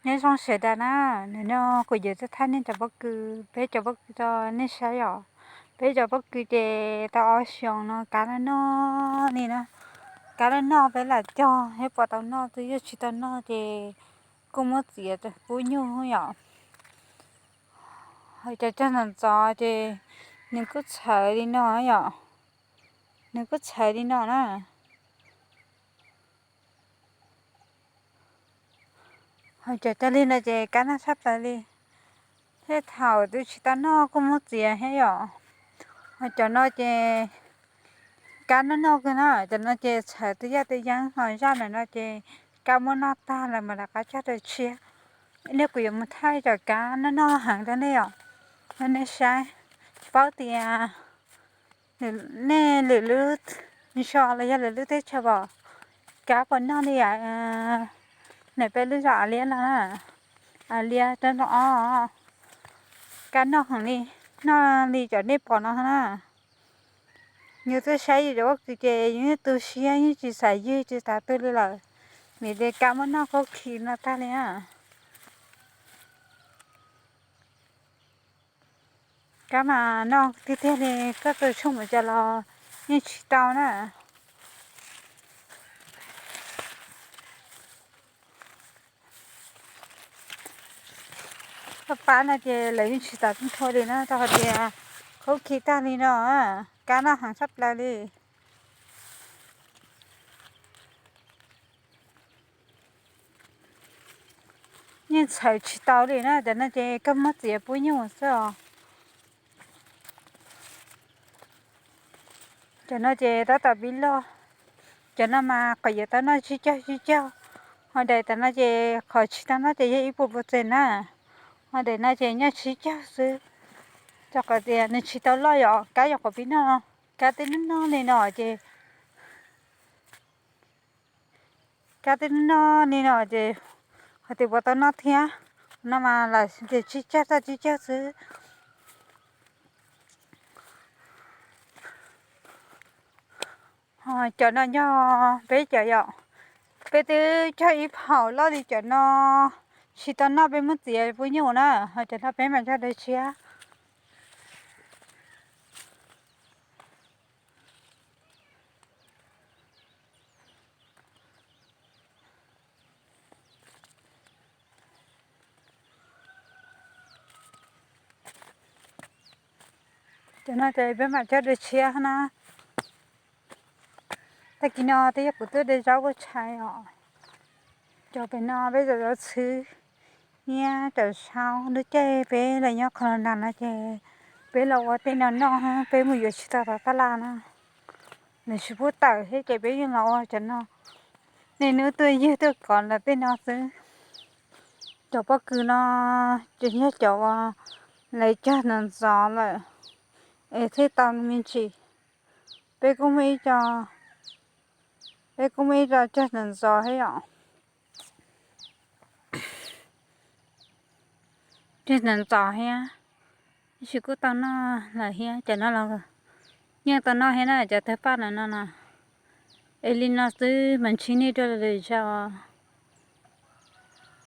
Nyob zoo sawv daws na, nim no kuv yuav tuaj thaij nej cov pob kws, peb cov pob kws rau nej saib os. Peb cov pob kws ces tau ob xyoos no kav noj noj li na. Kav noj noj peb lam cog thiab, puas tau noj twb yog, tsis tau noj ces kuj muab txiav pub nyuj yom. Ho cov cog ntxov ntxov ces nws kuj txhawv li no yom, nws kuj txhawv li no na. Ho cov cog li no ces kav noj tshaj plaws li, thiab thaum twb tsis tau noj kuj muab txiav thiab yom. Ho cov no ces kav noj noj kawg na, cov no ces txhawv twb yaj twb yeeb, ho zaj ntawm no ces kav muab noj tag lawm mam rov qab cog rau tshiab. Ib pliag kuv yuav mus thaij cov kav noj noj heev rau nej yom, rau nej saib. Tsis paub tias nej lwm lub zos los yog lwm lub teb chaws pom kav puas noj li, nim peb lub zos Av Liab no na, Av Liab rau no, kav noj heev li, noj li cov nej pom no na. Yus tuaj saib yus cov pob kws ces yus yeej tu siab, yeej tsis xav ywg tsis xav tu li lawm, vim tias kav muab noj khaub khi no tag li na. Kav mas noj tiag tiag li, koj tus tshuaj mus cov los yeej tsis tau na. Koj pab no ces lawv yeej tsis xav tu nrho li na, rau qhov tias khaub khi tag li no, kav noj heev tshaj plaws li. Yeej txhawv tsis tau li na, cov no ces koj muab txiav pub nyuj xwb os. Cov no ces tab tom pib loj, cov no mas qhov yuav tau noj tsib caug tsib caug, ho daim tam no ces qhov tsis tau noj ces yog ib puas puas txees na, ho daim no ces nyob tsib caug xwb, rau qhov tias nws tsis tau loj yom, kav yog qhov pib noj, kav twb noj noj li no ces kav twb noj noj li no ces qhov tias puas tau noj thiab, no mas lam tias tsib caug txog tsib caug xwb. Ho cov no yog peb cov yom, peb twb cog ib phaum loj li cov no, tsis tau noj peb muab txiav pub nyuj na, ho cov no peb mam cog rau tshiab. Cov no ces peb mam cog rau tshiab na. Tag kis no twb yog kuv tuaj de zaub ua tshais os. Cov pem no peb cov zaub txhwb, nyiab cov zaub lub caij peb los nyob qhov no na ces peb los ua tej no noj, peb mus yuav tsis tau tom tab laj na. Nws tsis pub tawm thiab ces peb yeej los ua cov no. Niaj hnub tuaj ywg tuaj kov ntawm tej no xwb. Cov pob kws no ces yog cov uas lawv cog ntxov ntxov lawm es thiaj tau me ntsis. Peb kuj muaj ib co, peb kuj muaj ib co cog ntxov ntxov thiab yom. Cog ntxov ntxov thiab, tab sis kuj tau noj lawm thiab. Cov no los yeej tau noj thiab na, cov tawg paj no no na. Es li no xwb mas ntsib nej dua lwm zaus.